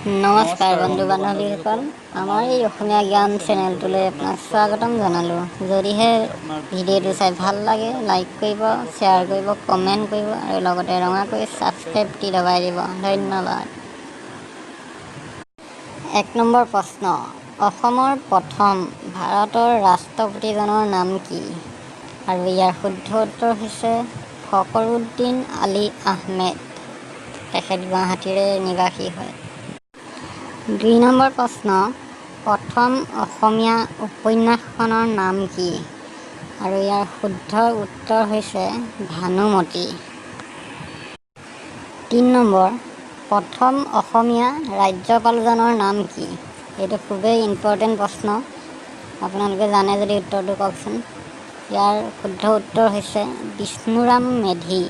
নমস্কাৰ বন্ধু বান্ধৱীসকল, আমাৰ এই অসমীয়া জ্ঞান চেনেলটোলৈ আপোনাক স্বাগতম জনালোঁ। যদিহে ভিডিঅ'টো চাই ভাল লাগে, লাইক কৰিব, শ্বেয়াৰ কৰিব, কমেণ্ট কৰিব আৰু লগতে ৰঙাকৈ ছাবস্ক্ৰাইবটি দবাই দিব। ধন্যবাদ। 1 নম্বৰ প্ৰশ্ন, অসমৰ প্ৰথম ভাৰতৰ ৰাষ্ট্ৰপতিজনৰ নাম কি? আৰু ইয়াৰ শুদ্ধ উত্তৰ হৈছে ফকৰুদ্দিন আলী আহমেদ। তেখেত গুৱাহাটীৰে নিবাসী হয়। 2 নম্বৰ প্ৰশ্ন, প্ৰথম অসমীয়া উপন্যাসখনৰ নাম কি? আৰু ইয়াৰ শুদ্ধ উত্তৰ হৈছে ভানুমতী। 3 নম্বৰ, প্ৰথম অসমীয়া ৰাজ্যপালজনৰ নাম কি? এইটো খুবেই ইম্পৰ্টেণ্ট প্ৰশ্ন। আপোনালোকে জানে যদি উত্তৰটো কওকচোন। ইয়াৰ শুদ্ধ উত্তৰ হৈছে বিষ্ণুৰাম মেধি।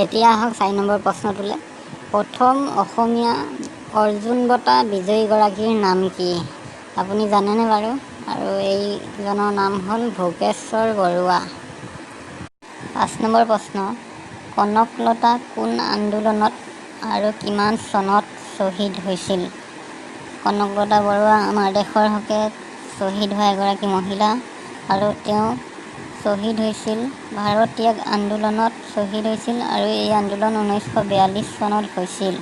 এতিয়া আহক 4 নম্বৰ প্ৰশ্নটোলৈ। প্ৰথম অসমীয়া অৰ্জুন বঁটা বিজয়ীগৰাকীৰ নাম কি? আপুনি জানেনে বাৰু? আৰু এইজনৰ নাম হ'ল ভোগেশ্বৰ বৰুৱা। 5 নম্বৰ প্ৰশ্ন, কনকলতা কোন আন্দোলনত আৰু কিমান চনত শ্বহীদ হৈছিল? কনকলতা বৰুৱা আমাৰ দেশৰ হকে শ্বহীদ হোৱা এগৰাকী মহিলা আৰু তেওঁ শ্বহীদ হৈছিল ভাৰত ত্যাগ আন্দোলনত শ্বহীদ হৈছিল আৰু এই আন্দোলন 1942 চনত হৈছিল।